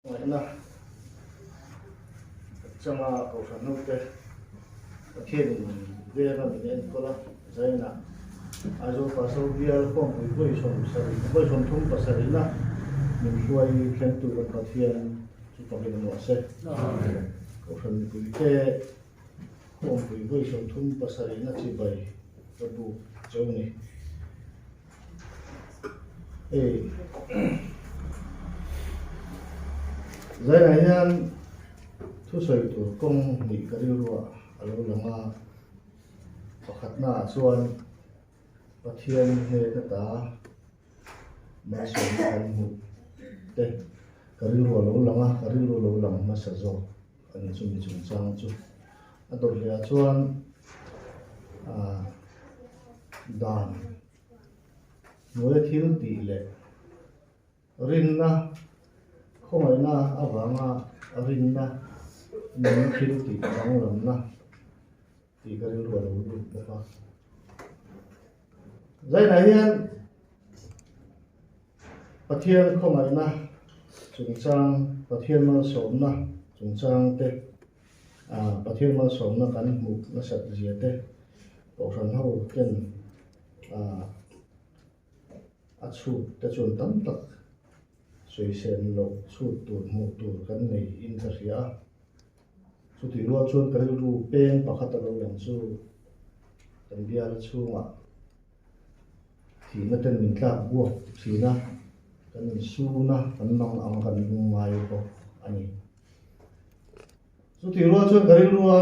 Ngaihna changa Kohhran hote Pathianin venga min enkawl a, Zainah Aizawl Pastor Bial Khawmpui vawi 37na min hruai thlengtu kan Pathian chu fakin a nuah se. Kohhran mipuite Khawmpui vawi 37na chibai ka buk cheu ni. Hei zainah hian thusawi tur kawng hnih ka rilruah a lo lang a, pakhatnaah chuan Pathian hnen ata malsawmna kan hmuh te ka rilru a lo lang a, ka rilru a lo lang hmasa zawk a ni chumi chungchang chu. A dawt leh ah chuan ah dan hnuaia thil tih leh rinna khawngaihna avanga rinna nung thil tih danglamna tih ka rilru a lo lut bawk a. Zainah hian Pathian khawngaihna chungchang, Pathian malsawmna chungchang te Pathian malsawmna kan hmuh nasat zia te Kohhran ho ten a chhut te chuan tam tak sawisel loh chhut tur hmuh tur kan nei in ka hria a. Chutih rual chuan ka rilru peng pakhat a lo lang chu kan bial chhungah thihna ten min tlak buak thin a, kan insuna kan mang ang kan lung ngai bawk a ni. Chutih rual chuan ka rilrua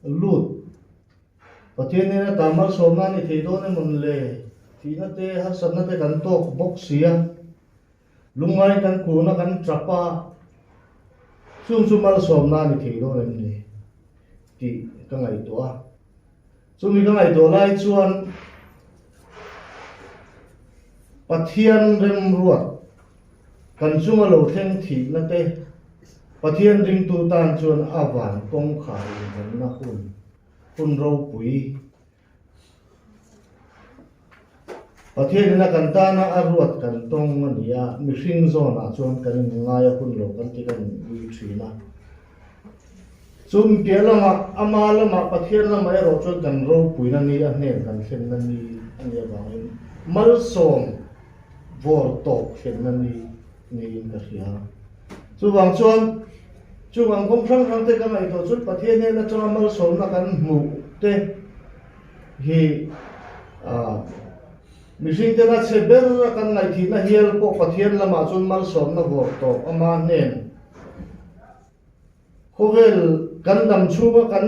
lut Pathian nena ta malsawmna a ni thei dawn emawn le? Thihna te, harsatna te kan tawk bawk si a, lungngai kan kun a, kan tap a, chung chu malsawmna a ni thei dawn em ni tih ka ngaihtuah a. Chumi ka ngaihtuah lai chuan Pathian remruat kan chunga lo thleng thihna te Pathian ringtu tan chuan a van kawngkhar inhawnna hun, hun ropui Pathianin a kan tana a ruat kan tawng a ni a, mihring zawnah chuan kan inngai a hun lo kan ti kan ui thin a. Chumi piah lamah, ama lamah Pathian lamah erawh chuan kan ropuina ni a hnen kan thlenna ni a nih avangin malsawm vawr tawp thlenna ni niin ka hria. Chuvang chuan chung ang kawng hrang hrang te ka ngaihtuah chuan Pathian hnen atanga malsawmna kan hmuh te hi mihring tena chhe ber a kan ngaihthihna hial pawh Pathian lamah chuan malsawmna vawr tawp ama hnen Khawvel kan dam chhunga kan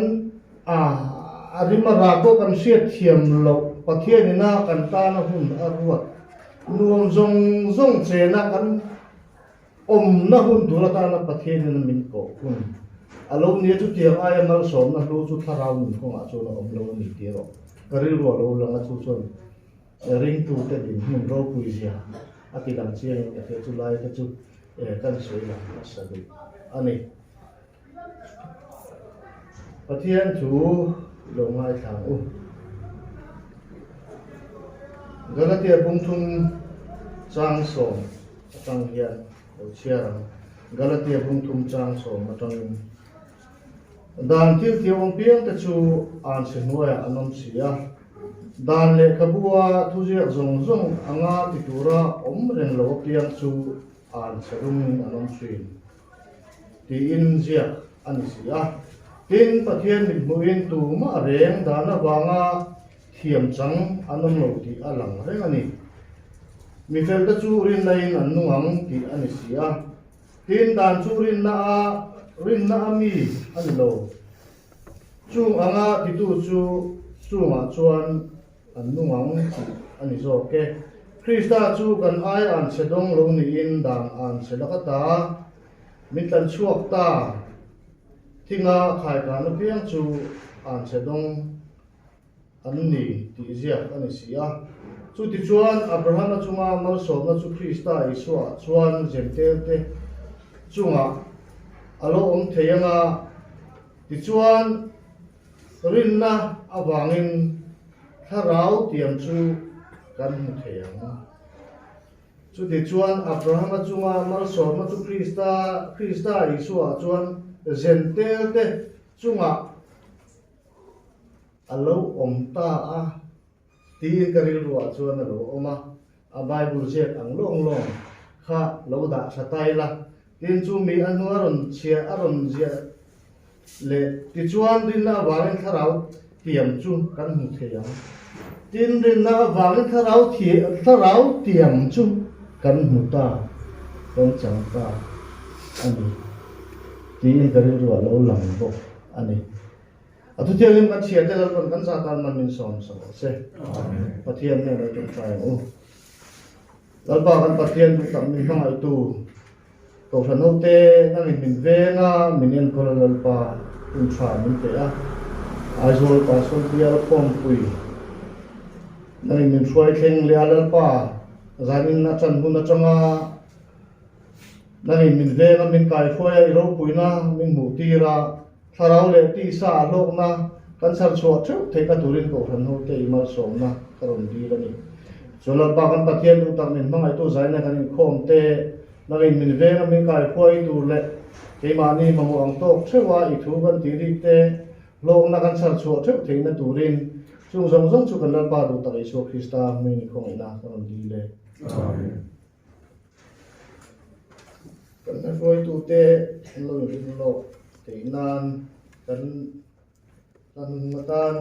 a rim a rah pawh kan hriat thiam loh Pathian ina kan tana hun a ruat nuam zawng zawng chena kan awmna hun tur atana Pathian ina min koh hun a lo nia chutiang aia malsawmna hlu chu thlarau nun kawngah chuan a awm lo a ni tih erawh ka rilru a lo lang a chu chuan ringtute dinhmun ropui zia a ti lang chiangin ka hria chu lai te chu Kan sawi lang nasa duh a ni. Pathian thu lo ngaithla ang u. Galatia bungthum chang sawm atang hian lo chhiar ang. Galatia bungthum chang sawm atangin Dan thil thiam piang te chu an chhe hnuaiah an awm si a. Dan lehkhabua thuziak zawng zawng anga ti tura awm reng lo apiang chu an chhe dungin an awm thin tiin ziak a ni si a. Tin, Pathian mithmuhin tumah reng dan avanga thiam chang an awm lo tih a lang reng a ni. Mifelte chu rinnain an nung ang tih a ni si a. Tin, dan chu rinna a rinna a mi a ni lo. Chung anga titu chu chungah chuan an nung ang tih a ni zawk e. Krista chu kan ai an chhe dawng lo niin dan an chhe lak ata min tlan chhuak ta. Thinga khaikan apiang chu an chhe dawng. an ni tih ziak a ni si a. Chutichuan, Abrahama chunga malsawmna chu Krista Isuaah chuan Jentail-te chungah a lo awm thei ang a, tichuan, rinna avangin Thlarau tiam chu kan hmu thei ang. Chutichuan, Abrahama chunga malsawmna chu Krista, Krista Isua chuan Zentelte chungah a lo awm ta a tiin ka rilruah chuan a lo awm a, a Bible ziak ang lawng lawng kha lo dah tha ta ila. Tin, chu mi a hnu a rawn chhia a rawn ziah leh tichuan rinna avangin thlarau tiam chu kan hmu thei ang. Tin, rinna avangin thlarau thlarau tiam chu kan hmu ta, kan chang ta a ni tiin ka rilruah lo lang bawk a ni. A thuthianghlim kan chhia te Lalpan kan zah tan man min sawm sa rawh se. Pathian hnenah i tawngtai ang u. Lalpa kan Pathian duh tak min hmangaihtu Kohhran hote nangin min veng a, min enkawl a Lalpa hun tha min pe a. Aizawl Pastor Bial Khawmpui nangin min hruai thleng leh a Lalpa zanin a chan hun atanga nangin min veng a, min kaihruai a, i ropuina min hmuhtir a. Thlarau leh tisa a hlawkna kan chhar chhuah theuh theihna turin Kohhran hote i malsawmna ka rawn dil a ni. Chuan Lalpa kan Pathian duh tak min hmangaihtu zaina kan inkhawm te, nangin min venga min kaihruai tur leh keimahni mamawh ang tawk theuha i thu kan tih rik te, hlawkna kan chhar chhuah theuh theihna turin chung zawng zawng chu kan Lalpa duh tak Isua Krista hming i khawngaihna ka rawn dil e. Amen. Kan hruaitute an lo inrin lawk theih nan kan hlan atan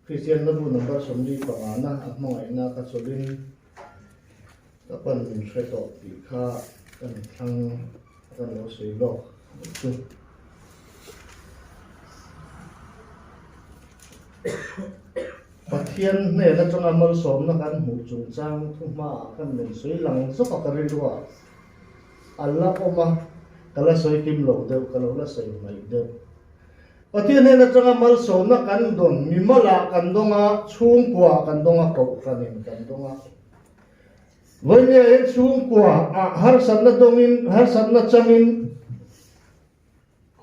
Kristian Hlabu number 45 na a hmangaihna kha chawlhin ka pan min hre tawh tih kha kan thlang a kan lo sawi lawk ang chu. Pathian hnen atanga malsawmna kan hmuh chungchang thuhmaah kan rawn sawi lang zawk a, ka rilruah a la awm a, ka la sawi kim lo deuh, ka lo la sawi hmaih deuh. Pathian hnen atanga malsawmna kan dawn, mimalah kan dawng a, chhungkuaah kan dawng a, kohhranin kan dawng a. Vawinia hian chhungkuaah harsatna dawngin, harsatna changin,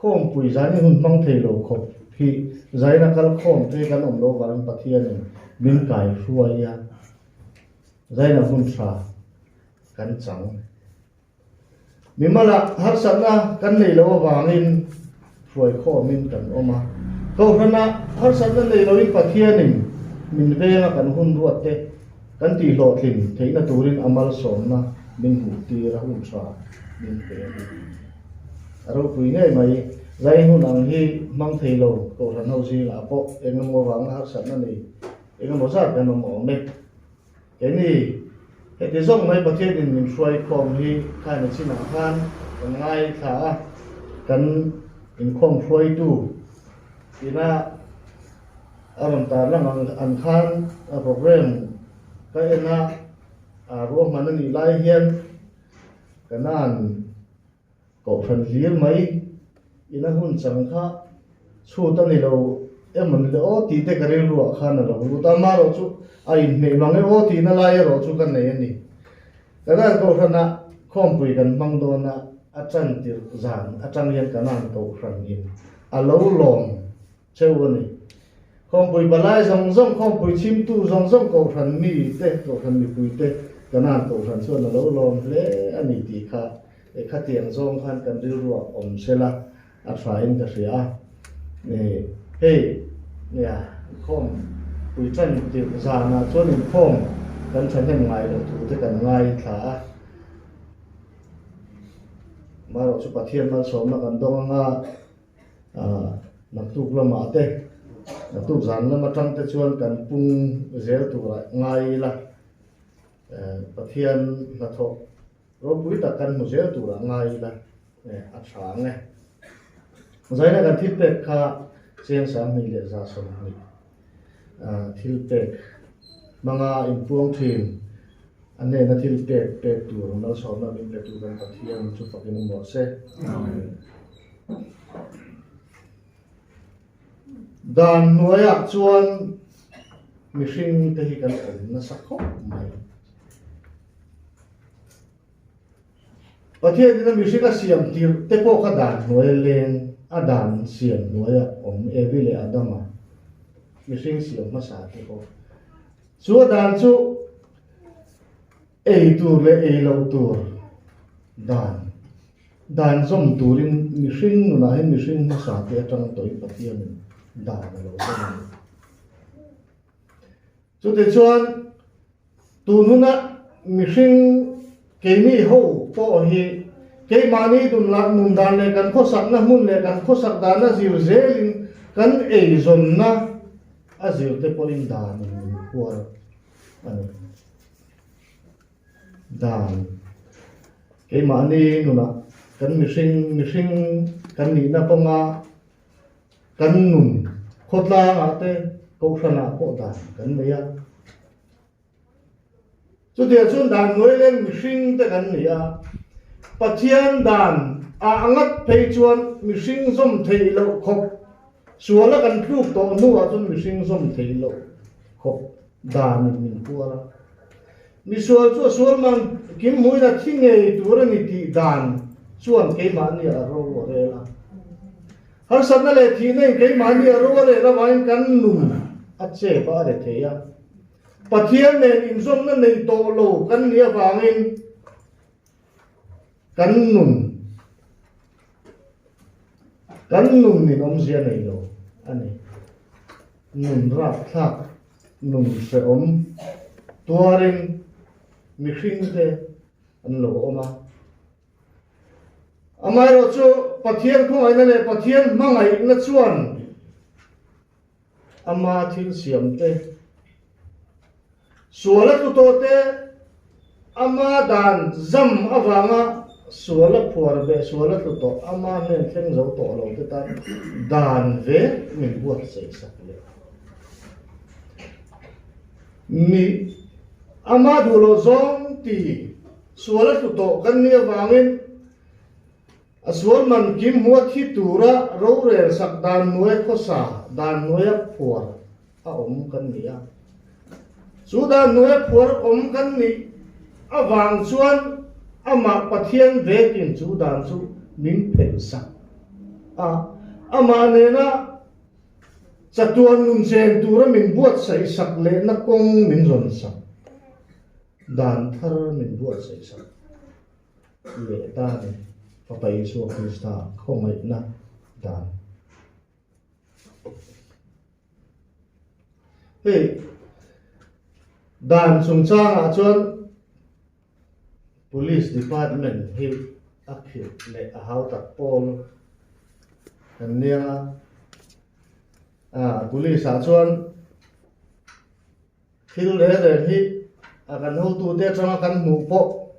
Khawmpui zai ni hun hmang thei lo khawp hi zaina kal khawm te kan awm lo vangin Pathianin min kai hruai a, zaina hun tha kan chang. Mimalah harsatna kan nei lo avangin hruai khawmin kan awm a, Kohhranah harsatna nei loin Pathianin min venga kan hun ruat te kan tihhlawhtlin theihna turin a malsawmna min hmuhtir a, hun tha min pe a ni. A ropui ngei mai. Zai hun ang hi hmang thei lo Kohhran ho zingah pawh eng emaw vanga harsatna nei eng emaw zat kan awm awm e. Keini heti zawng mai Pathianin min hruai khawm hi khaina chinah khan kan ngaithla a, kan inkhawm hruaitu ina a rawn tarlang ang ang khan a program ka en a, a ruahman a nih lai hian Kanan Kohhran hlir mai ina hun chang kha chhut a ni lo em an le aw tih te ka rilruah khan a lo lut a, amaherawh chu a inhmeh mang e aw tihna lai erawh chu ka nei a ni. Kanan Kohhranah khawmpui kan hmang dawn a, a chantir zan atang hian Kanan Kohhran in a lo lawm cheu a ni. Khawmpui palai zawng zawng, khawmpui chhimtu zawng zawng Kohhran mi te, Kohhran mipui te Kanan Kohhran chuan a lo lawm hle a ni tih kha e khatiang zawng khan kan rilruah awm sela a thain ka hria a. Hei nia khawmpui tan tirh zanah chuan inkhawm kan thahnem ngai loh thu te kan ngaithla a. Amaherawh chu Pathian malsawmna kan dawng anga Naktuk lamah te, naktuk zan lam atang te chuan kan pung zel turah ngai ila, Pathian hnathawh ropui tak kan hmu zel turah ngai ila a tha ang e. Zaina kan thil pek kha cheng 2120 thil pek hmanga inpuang thin a hnena thil pek pek tur malsawmna min petu kan Pathian chu fakin awm rawh se. Dan hnuaiah chuan mihring te hi kan awm nasa khawp mai. Pathian in a mihring a siam tirh te pawh kha dan hnuaia leng a dan siam hnuaia awm Evi leh Adama mihring siam hmasa te pawh chu a dan chu. Ei tur leh ei loh tur dan dan zawm turin mihring nunah hian mihring hmasa te atang tawhin Pathianin dan a lo zawm a ni. Chutichuan tun huna mihring keini ho pawh hi keimahni dunlah nun dan leh kan khawsakna hmun leh kan khawsak dana zir zelin kan eizawnna a zir te pawhin danin min phuar a ni. Dan keimahni nunah kan mihring mihring kan nihna kawnga kan nun khawtlangah te kohhranah pawh dan kan nei a. Chutiang chuan dan nuai leng mihring te kan ni a, Pathian dan ah ngat phei chuan mihring zawm theih loh khawp suala kan tluk tawh hnuah chuan mihring zawm theih loh khawp danin min puar a. Misual chu a sual man kim hmuin a thi ngei tur a ni tih dan chuan keimahni a ro a rel a. Harsatna leh thihna in keimahni a ro a rel avangin kan nun a chep a, a re thei a. Pathian nen inzawmna nei tawh lo kan nih avangin kan nun kan nun in awmzia nei lo a ni. Nun rapthlak, nun hrehawm tuarin mihringte an lo awm a. Amaherawhchu Pathian khawngaihna leh Pathian hmangaihna chuan Ama thil siam te, sual a tlu tawh te, ama dan zam avanga sual a phuar ve, sual a tlu tawh, ama hnen thleng zo tawh lo te tan dan ve min buatsaih sak leh. Mi ama duh loh zawng ti sual a tlu tawh kan nih avangin, A sual man kim hua thi tura rorel sak dan nuai khawsa dan nuaia phuar a awm kan ni a. Chu dan nuaia phuar awm kan nih avang chuan amah Pathian vekin chu dan chu min phelh sak a, amah nena chatuan nun chen tura min buatsaih sak lehna kawng min rawn sak dan thar min buatsaih sak. Leh ta ni, Fapa Isua Krista khawngaihna dan. Hei, dan chungchangah chuan Police Department hi a khirh leh a hau tak pawl kan nia a, Police ah chuan Thil reng reng hi a kan hotute atanga kan hmuh pawh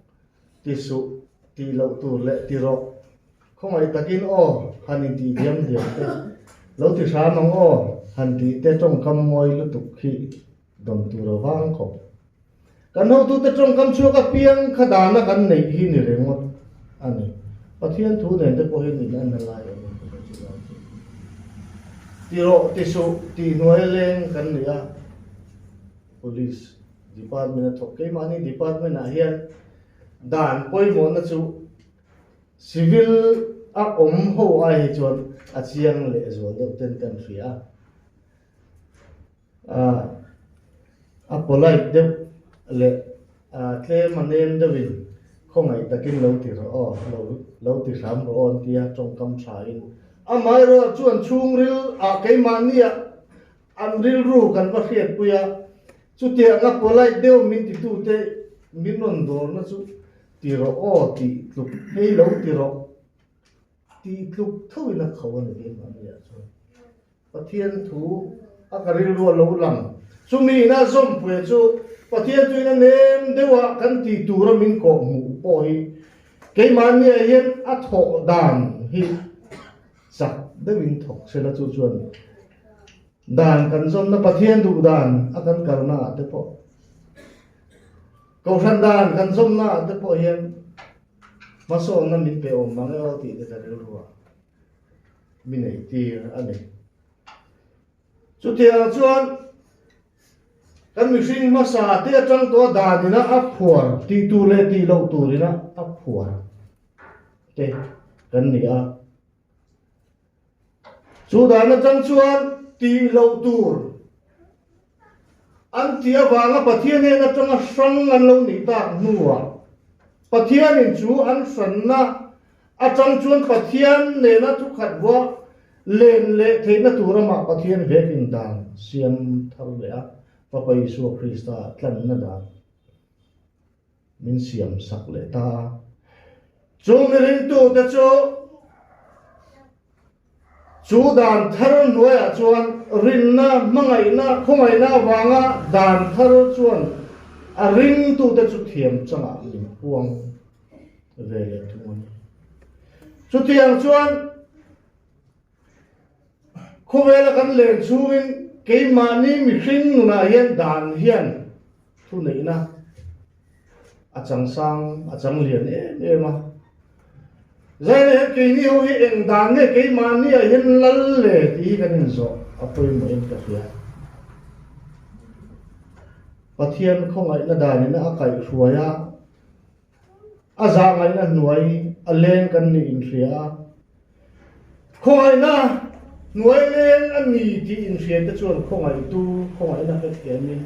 ti suh, tih loh tur leh ti rawh. Khawngaih takin aw han intih diam diam te, lo ti hram ang aw han tih te tawngkam mawi lutuk hi dawn tur a vang khawp. Kan hotute tawngkam chhuak apiang kha dana kan neih hi ni ringawt a ni. Pathian thu nen te pawhin in en lai a ni chu. Ti rawh, ti suh, tih hnuai leng kan ni a. Police department a thawk. Keimahni department ah hian dan pawimawhna chu civil a awm ho ai hi chuan a chiang leh zual deuh ten kan hria a. A polite deuh leh tlem a nem deuhin khawngaih takin lo ti rawh aw, lo lo ti hram rawh aw an tia tawngkam thain. Amaherawh chuan chhungril ah keimahni ah An rilru kan va hriatpui a, chutianga polite deuh min titute min rawn dawrna chu ti rawh aw tih tluk hei lo ti rawh tih tluk thoin a kho a ni keimahni ah chuan Pathian thu a ka rilru a lo lang. Chumi ina zawmpuia chu Pathian chu ina nem deuha kan tih tura min kawh hmuh pawh hi keimahni ah hian a thawh dan hi Chak deuhin thawk sela chu chuan dan kan zawnna Pathian duh dan a kan kalna ah te pawh Kohhran dan kan zawnna ah te pawh hian hmasawnna min pe awm mang e aw tih te ka rilru ah mi nei tir a ni. Chutiang chuan kan mihring hmasa te atang tawh a dan ina a phuar tih tur leh tih loh tur ina a phuar te kan ni a. Chu dan atang chuan tih loh tur. An tih avanga Pathian hnen atanga hrang an lo nih tak hnuah Pathianin chu an hranna atang chuan Pathian nena thukhat vuah len leh theihna tur amah Pathian vekin dan siam thar leh a, Fapa Isua Krista tlanna dan min siam sak leh ta a. Chu miringtute chu Chu dan thar hnuaiah chuan rinna, hmangaihna, khawngaihna avanga dan thar chuan a ringtute chu thiam changah min puang ve leh thung a ni. Chutiang chuan khawvela kan len chhungin keimahni mihring nunah hian dan hian thuneihna A chang sang, a chang lian em em a. Zaina hian keini ho hi eng dan nge keimahni ah hian lal le tih hi kan inzawh a pawimawh in ka hria. Pathian khawngaihna danin a kaihhruai a, a zahngaihna hnuai a leng kan nih inhria a. Khawngaihna hnuai leng a ni tih inhriate chuan khawngaihtu khawngaihna hrethiamin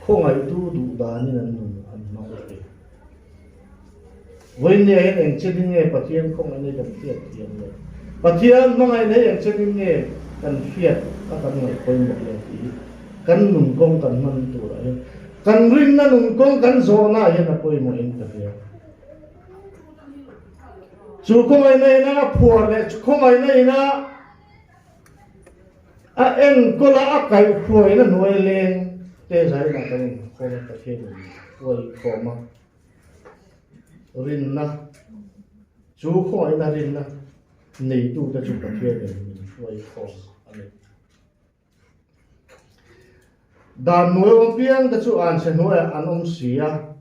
khawngaihtu duh danin an nun an hmang thin. Vawinia hian eng chenin nge Pathian khawngaihna hi kan hriat thiam le? Pathian hmangaihna hi eng chenin nge kan hriat a kan ngaih pawimawh le tih hi kan nun kawng kan hman turah hian kan rinna nun kawng kan zawhnaah hian a pawimawhin ka hria. Chu khawngaihna ina a phuar leh chu khawngaihna ina a enkawl a, a kaihhruaina hnuai leng te zainah kan inkhawm a, Pathian in huai khawm a, rinna chu khawngaihna rinna neitute chu Pathian in min hruai khawm a ni. Dan hnuai awm piang te chu anchhe hnuaiah an awm si a,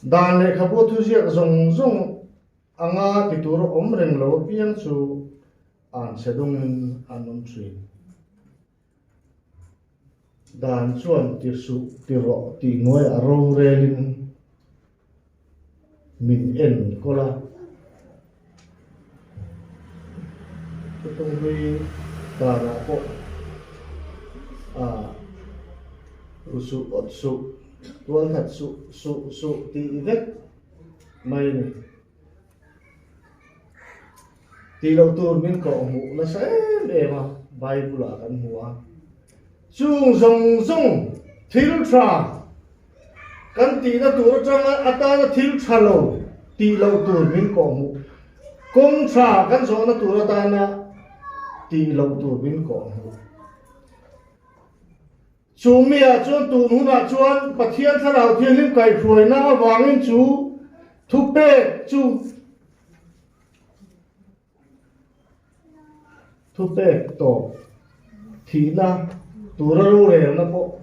dan lehkhabu thuziak zawng zawng anga ti tur awm reng lo apiang chu anchhe dungin an awm thin. Dan chuan ti suh ti rawh tih hnuaiah rorelin min enkawl a. Thuthlunghlui danah pawh ah ru suh awt suh tual that suh suh suh tih vek mai a ni. Tih loh tur min kawh hmuh nasa em em a Bible ah kan hmu a. Chung zawng zawng thil tha kan tihna tur atanga atana thil tha lo tih loh tur min kawhhmuh, kawng tha kan zawhna tur atana tih loh tur min kawhhmuh. Chu miah chuan tun hunah chuan Pathian Thlarau Thianghlim kaihhruaina avangin chu thupek chu Thupek tawp thihna tura rorelna pawh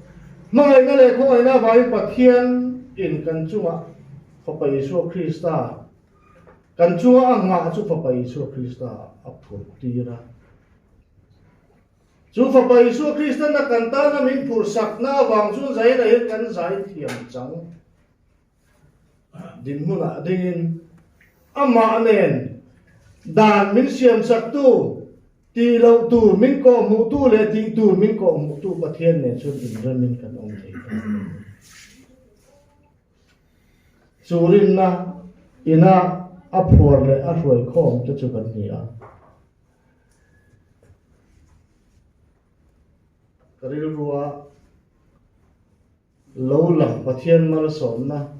hmangaihna leh khawngaihna avangin Pathian in kan chungah Fapa Isua Krista kan chunga a nghah chu Fapa Isua Krista a phurh tir a. Chu Fapa Isua Kristan a kan tana min phurhsakna avang chuan zaina hian kan zai thiam chang. Dinhmunah dingin amah nen dan min siamsaktu, tih loh tur min kawhhmuhtu leh tih tur min kawhhmuhtu Pathian nen chuan inremin kan awm thei ta a ni. Chu rinna ina a phuar leh a hruaikhawm te chu kan ni a. Ka rilrua Lo lang Pathian malsawmna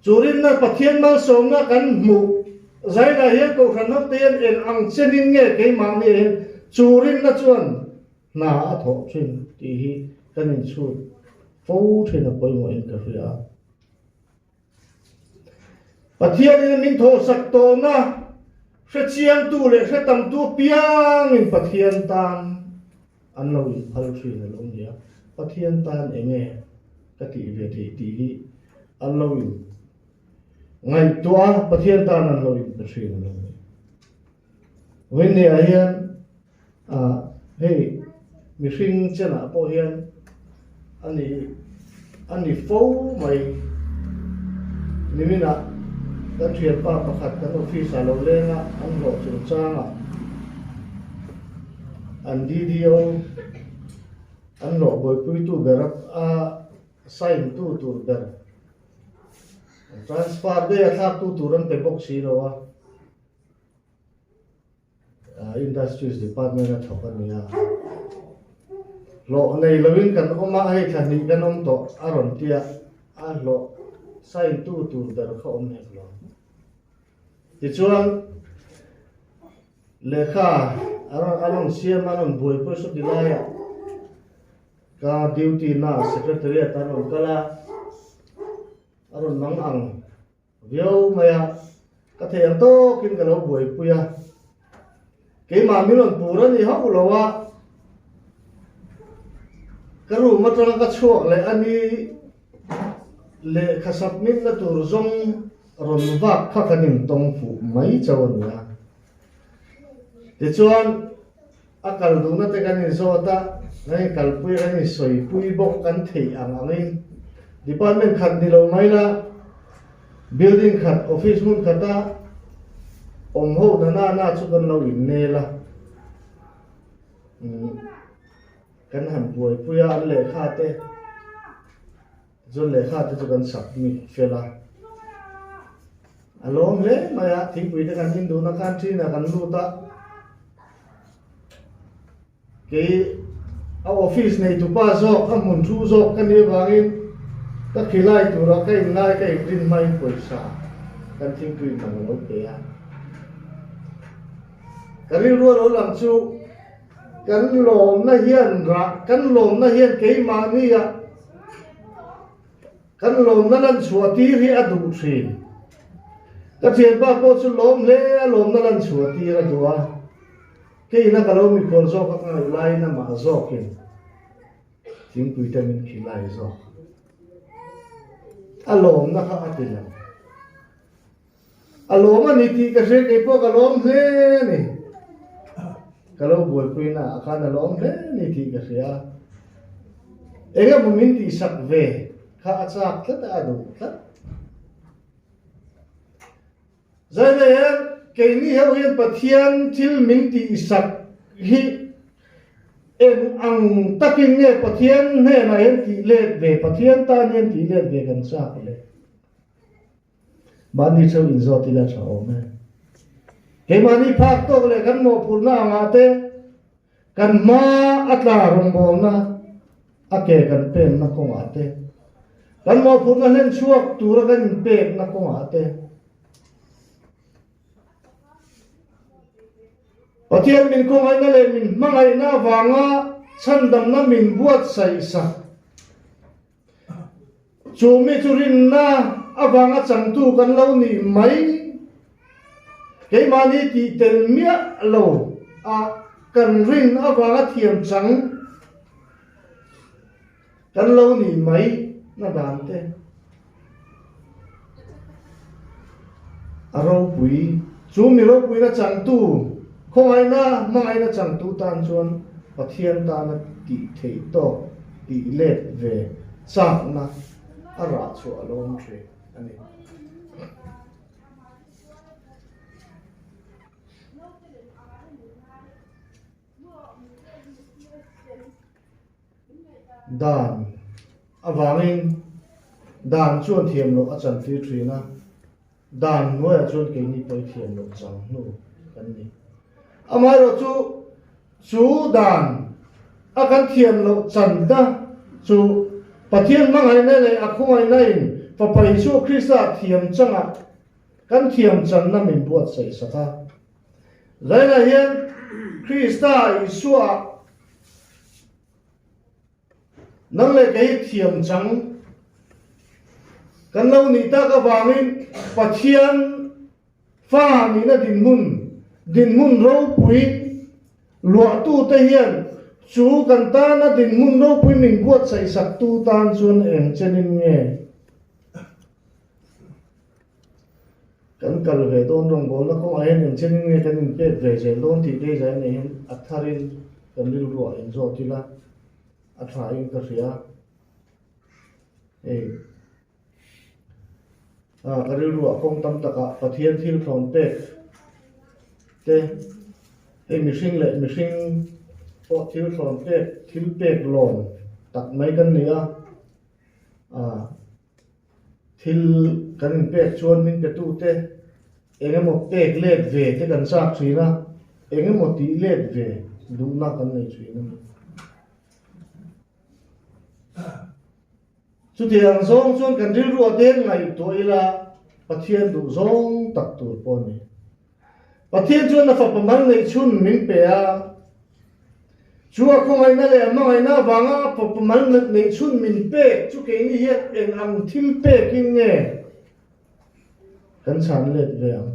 Chu rinna Pathian malsawmna kan hmuh zainah hian Kohhran hote hian eng ang chenin nge keimahni ah hian chu rinna chuan hna a thawh thin tih hi kan inchhut fo thin a pawimawhin ka hria a. Pathianin min thawhsak tawhna hrechiangtu leh hre tamtu apiangin Pathian tan an lo inphal thin a lo ni a, Pathian tan eng nge ka tih ve theih tih hi an lo in ngaihtuah a, Pathian tan an lo inpe thin a lo ni. Vawiinniah hian ah hei mihring chenah pawh hian a ni a ni fo mai. Niminah kan thianpa pakhat kan office ah lo leng a, an hlawh chungchangah an DDO. An hlawh buaipuitu ber a sign tu tur ber transfer daih a thlaktu tur an pe bawk si lo a. Industries department a thawk a ni a. Hlawh nei lovin kan awm a, hei thla hnih kan awm tawh a rawn ti a, a hlawh sign tu tur ber kha awm hek lo. Tichuan lehkha a rawn siam a, a rawn buaipui saw ti laiah ka duty na secretariat a rawn kal a, a rawn mang ang viau mai a, ka thei ang tawkin ka lo buaipui a, keimah min rawn pur a ni hauh lo a, ka room atanga ka chhuak leh a ni lehkha submit na tur zawng rawn vak kha kan intawng fuh mai chauh a ni a. Tichuan a kal duhna te kan inzawt a, kan inkalpui a, kan insawipui bawk kan theih ang angin department khat ni lo mai la, building khat, office hmun khata awm ho na na na chu kan lo innel a. Kan han buaipui a, an lehkha te Tichuan lehkha te chu kan submit fel a, a lawm hle mai a, thingpui te kan in dun a, canteen ah kan lut a, kei a office nei tupa zawk a hmun thu zawk ka nih avangin ka khilai tura ka inngai ka inrin hmain pawisa kan thingpui man a lo pe a, ka rilru a lo lang chu Kan lawmna hian rah, kan lawmna hian keimahnia kan lawmna lan chhuah tir hi a duh thin. Ka thianpa pawh chu lawm hle a, lawmna lan chhuah tir a duh a. Keina ka lo mikhual zawk a ka ngaih laiin amah zawkin thingpui te min khilai zawk. A lawmna kha a ti lo. A lawm a ni tih ka hria kei pawh ka lawm hle a ni. Ka lo buaipui na ah khan a lawm hle a ni tih ka hria. Eng emaw min tihsak ve kha a chak tlat a, a duh tlat. Zaina hian keini ho hian Pathian thil min tihsak hi eng ang takin nge Pathian hnenah hian tih let ve, Pathian tan hian tih let ve kan chak le. Mahni cheu inzawt ila tha awm e. Keimahni phak tawk leh kan mawhphurhna angah te kan hma a tla rawngbawlna a ke kan penna kawngah te, kan mawhphurhna hlen chhuak tura kan inpekna kawngah te, Pathian min khawngaihna leh min hmangaihna avanga chhandamna min buatsaih sak. Chu mi chu rinna avanga changtu kan lo nih mai, keimahni tih tel miah lo a kan rin avanga thiam chang kan lo nih mai na dan te a ropui. Chu mi ropuina changtu, khawngaihna hmangaihna changtu tan chuan Pathian tana tih theih tawk tih let ve chakna a rah chhuah a lawm thin a ni. Dan avangin dan chuan thiam loh a chantir thin a. Dan hnuaiah chuan keini pawh i thiam loh chang hnu kan ni. Amaherawhchu, chu dan a kan thiam loh channa chu Pathian hmangaihna leh a khawngaihna in Fapa Isua Krista thiam changah kan thiam channa min buatsaih sak a. Zainah hian Krista Isua Nang leh kei thiam chang kan lo nih tak avangin Pathian fa nihna dinhmun, dinhmun ropui luahtute hian chu kan tana dinhmun ropui min buatsaih saktu tan chuan eng chenin nge kan kal ve dawn rawngbawlna kawngah hian eng chenin nge kan inpek ve zel dawn tih te zai nei hian a tharin kan rilruah inzawt ila a tha in ka hria hei a ka rilruah kawng tam takah Pathian thil thlawn pek te hei mihring leh mihring. pawh thil thlawn pek, thil pek lawm tak mai kan ni a, thil kan inpek chuan min petute eng emaw pek let ve te kan chak thin a, eng emaw tih let ve duhna kan nei thin a ni. Chutiang zawng chuan kan rilru a deng ngaihtuah ila Pathian duh zawng tak tur pawh a ni. Pathian chuan a fapa mal neih chhun min pe a, chu a khawngaihna leh a hmangaihna avanga a fapa mal neih chhun min pek chu keini hian eng ang thil pekin nge kan chhan let ve ang?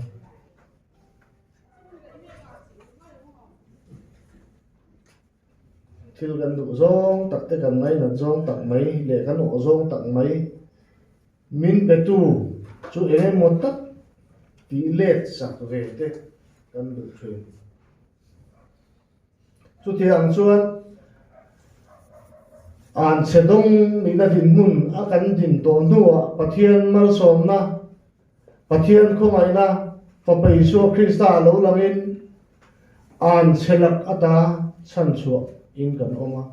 Thil kan duh zawng tak te kan ngainat zawng tak mai leh kan awh zawng tak mai min petu chu eng emaw tak tih let sak ve te kan duh thin. Chutiang chuan anchhe dawng nihna dinhmun a kan din tawh hnuah Pathian malsawmna, Pathian khawngaihna Fapa Isua Krista a lo langin An chhe lak ata chhanchhuah in kan awm a.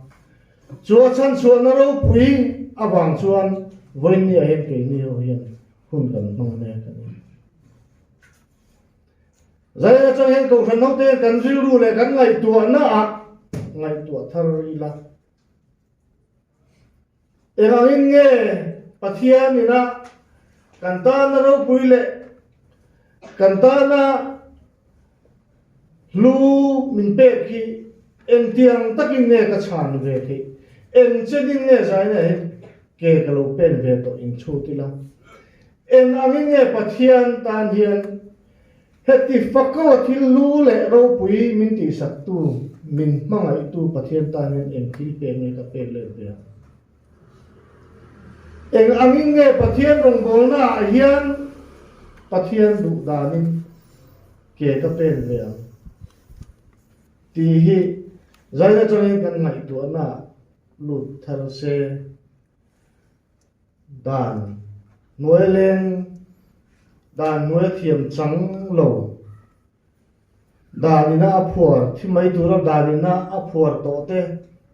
Chu a chhanchhuahna ropui avang chuan vawinia hian keini ho hian hun kan hmang mek a ni. Zai atang hian Kohhran hote kan rilru leh kan ngaihtuahna ah ngaihtuah thar ila. Engangin nge Pathian ina kan tana ropui leh kan tana hlu min pek hi engtiang takin nge ka chhan ve theih? Eng chenin nge zaina hi ke ka lo pen ve tawh inchhut ila? Engangin nge Pathian tan hian Heti fako thil hlu leh ropui min tihsaktu, min hmangaihtu Pathian tan hian eng thil pek nge ka pek let ve ang? Eng angin nge Pathian rawngbawlna ah hian Pathian duh danin ke ka pen ve ang? Tih hi zai atangin kan ngaihtuahna ah lut thar se. Dan hnuai leng, dan hnuai thiam chang lo, dan ina a phuar thi mai tura dan ina a phuar tawh te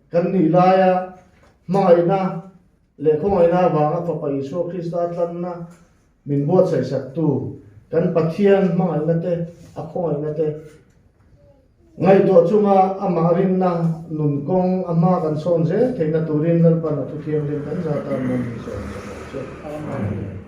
kan nih laia hmangaihna leh khawngaihna avanga Fapa Isua Krista tlanna min buatsaihsaktu kan Pathian hmangaihna te, a khawngaihna te Ngaihtuah chunga amah rinna nun kawng a hma kan sawn zel theihna turin Lalpan a thuthianghlim kan zat a, man min sawn sak ang che. Amen.